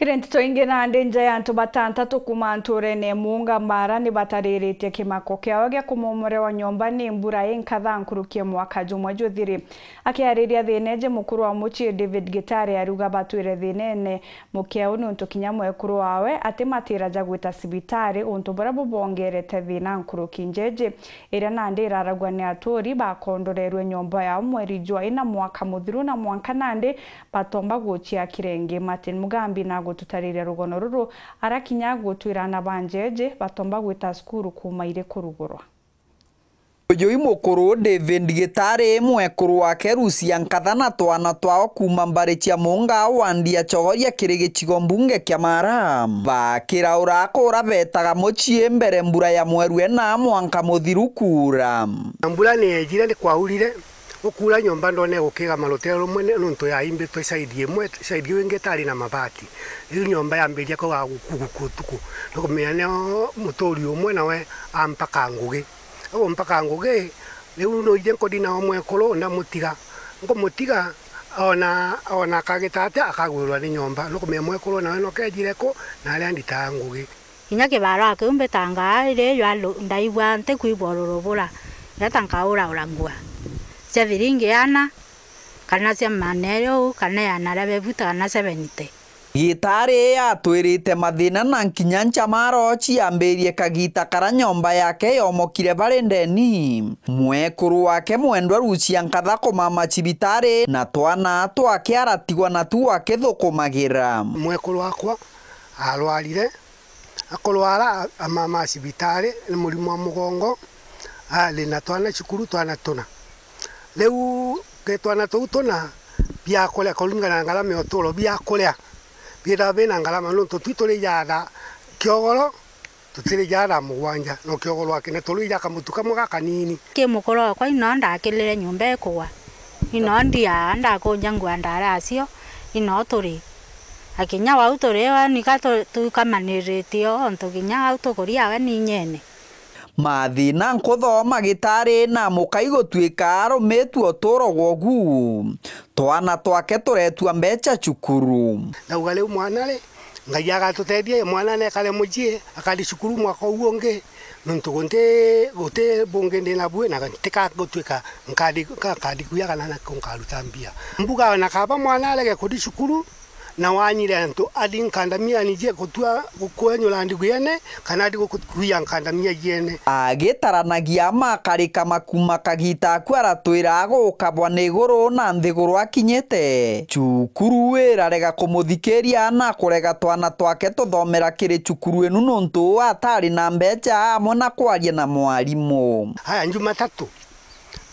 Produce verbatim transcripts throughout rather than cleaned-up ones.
Kuri nteto ingi, nandi nja ya antu batantatu kuuma nturene Muunga Mara ni batariritie kimako kiao gia kumomorewa nyomba ni mbura inkatha nkuruki ya mwaka jumwe juthiri. Akiariria thiina iji, mukuru wa mucii David Gitari ariuga batwire thiinene mukiau niuntu kinya mwekuru wawe atimatira ja gwita cibitari, untu buria bubongerete thiina nkuruki. Nja iji iria nandi iraragwa ni aturi bakondorerwe nyomba yao mweri jwa ina mwaka muthiru, na mwanka nandi batomba guciakira ingi. Martin Mugambi na gututariria rugono ruru, arakinya gutwira ana ba nja iji batomba gwita cukuru kuuma iri kurugurwa. Uyu i mukuru David Gitari, mwekuru wake Rucia Nkatha na twana twao kuuma mbari cia Muunga wandi ya Chogoria kiri gicigo mbunge kia Mara. Bakiraura akura betaga mucii mbere mbura ya mweru ena mwanka muthiru kuura. Na mbura ni yejire, ni kwaurire, gukuura nyomba ndone gukiga marutere rumwe ni, nuntu yaimbitwe side imwe, side iu ingi itari na mabati. Riu nyomba yambiria kuga guku guku utuku. Nukumenya nio muturi umwe nawe ampaka ngugi. Agumpaka ngugi, riu nuije nkudina o mwekuru ndamutiga. Nkumutiga, ona, ona akagita atia akagwirwa ni nyomba. Nukumenya mwekuru nawe nokejire ku, na aria nditaga ngugi. Kinya kibaro kiu mbitangaa iri jwa lu-, ndaigua ntikwigua ururu bura, ngeta nkauraura ngua cia thiringi ana, kana cia maneri uu, kana iana ria bebuta, kana seventy. Gitari atwirite mathina na nkinya nchamaro ciambirie kagita kara nyomba yake yomokire bari ndeni. Mwekuru wake mwendwa Rucia Nkatha kumama cibitari, na twana twake aratigwa natu akithukumagira. Mwekuru wakwa arwarire, akurwara, amama cibitari ni murimo wa mugongo, ari na twana cukuru, twana tuna. Riu ke twana tuu tuna biakuria, kuringana na ngarama ya uturo, biakuria biithagirwa bina ngarama, nontu twi turijaga kiogoro, tutirijaga thaa mugwanja, no kiogoro akine turijaga kamutu kamwe gakanini. Ki mukuru okwa, ino ndakirire nyomba ikugwa, ino ndiaa, ndakunja ngua ndara acio, ino turi. Akinya wau turi, we nika tu-, tukamaniritie o, ontu kinya au tukuria we ni nyene. Mathina nkuthoma gitari na mukai gutuika arumitue uturo gwogu. Twana twake turetua mbecha cukuru. Ndauga riu mwana ri, Ngai agatutethia, mwana nekare mucii, akari cukuru mwaka uu ungi, nontu gunti, guti bungi ndi nabu, na ntika gutuika nkadi, nkadi kuya kana nako nkaruta mbia. Mbuga ona kaba mwana arege kuthi cukuru, na wanyire antu athi nkandamia nijie gutua gukwenyura ndugu yene, kana athi gukuia nkandamia jiene. Agitaranagia ama akarika makuma kagita aku aratwira agukabwa ni iguru na nthiguru akinyite. Cukuru irarega kumuthikiria na kurega twana twake tuthomera kiri cukuru inu nontu atari na mbecha amwe na kwaria na mwarimu. Aya, Jumatatu,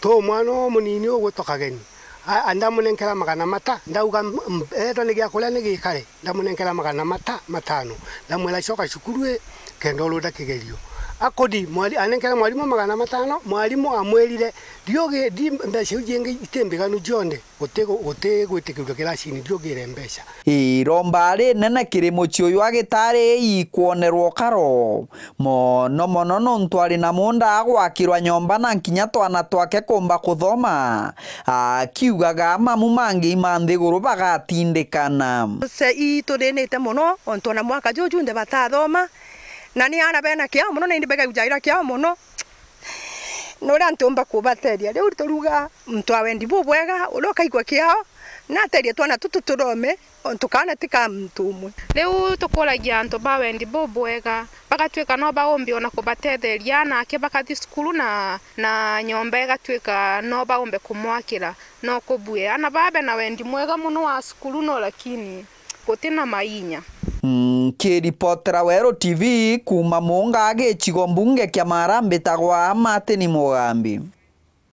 tu mwana uyu munini ugwitwa Kageni, a-, a-, ndamunenkera magana mata, ndauga, m-, m-, etwa ni gia kuria ni gikare, ndamunenkera magana mata, matano, ndamwira, "Coka cukuru i, kenda urunda kigerio." Akuthi, mwari-, anenkera mwarimu magana matano, mwarimu amwirire, "Ndiugi-, ndi mbeca iu jingi iti mbiganu cionthe, guti gu-, guti gwitikirua kiracini, ndiugire mbeca." Iromba rinene kiri mucii uyu wa Gitari ikwonerwa ukaro. Mono mono nontu ari na munda agwakirwa nyomba na nkinya twana twake kumba kuthoma, akiugaga mamu mangi ma nthiguru bagatindikana. Use ii tuthĩnĩte mũno, ontu ona mwaka juu junthe batathoma, na nĩ aana bena kĩao mũno, na indi bekaujagira kĩao mũno. Na uria ntiumba kubateria, riu turuga muntu wa wendi bubwega, uria ukaigua kĩao, na aterie twana tutu tuthome, ontu kaana ti ka muntu umwe. Riu tukuragia antu ba wendi bubwega, bagatuika no baumbi ona kubatetheria, nake bakathi cukuru na, na nyomba igatuika no baumbe kumwakira, no kubue. Ana baa bena wendi mwega muno wa cukuru, no lakini guti na mainya. Nkiripotera Weru T V kuuma Muunga, gicigo mbunge kia Mara, mbitagwa Martin Mugambi.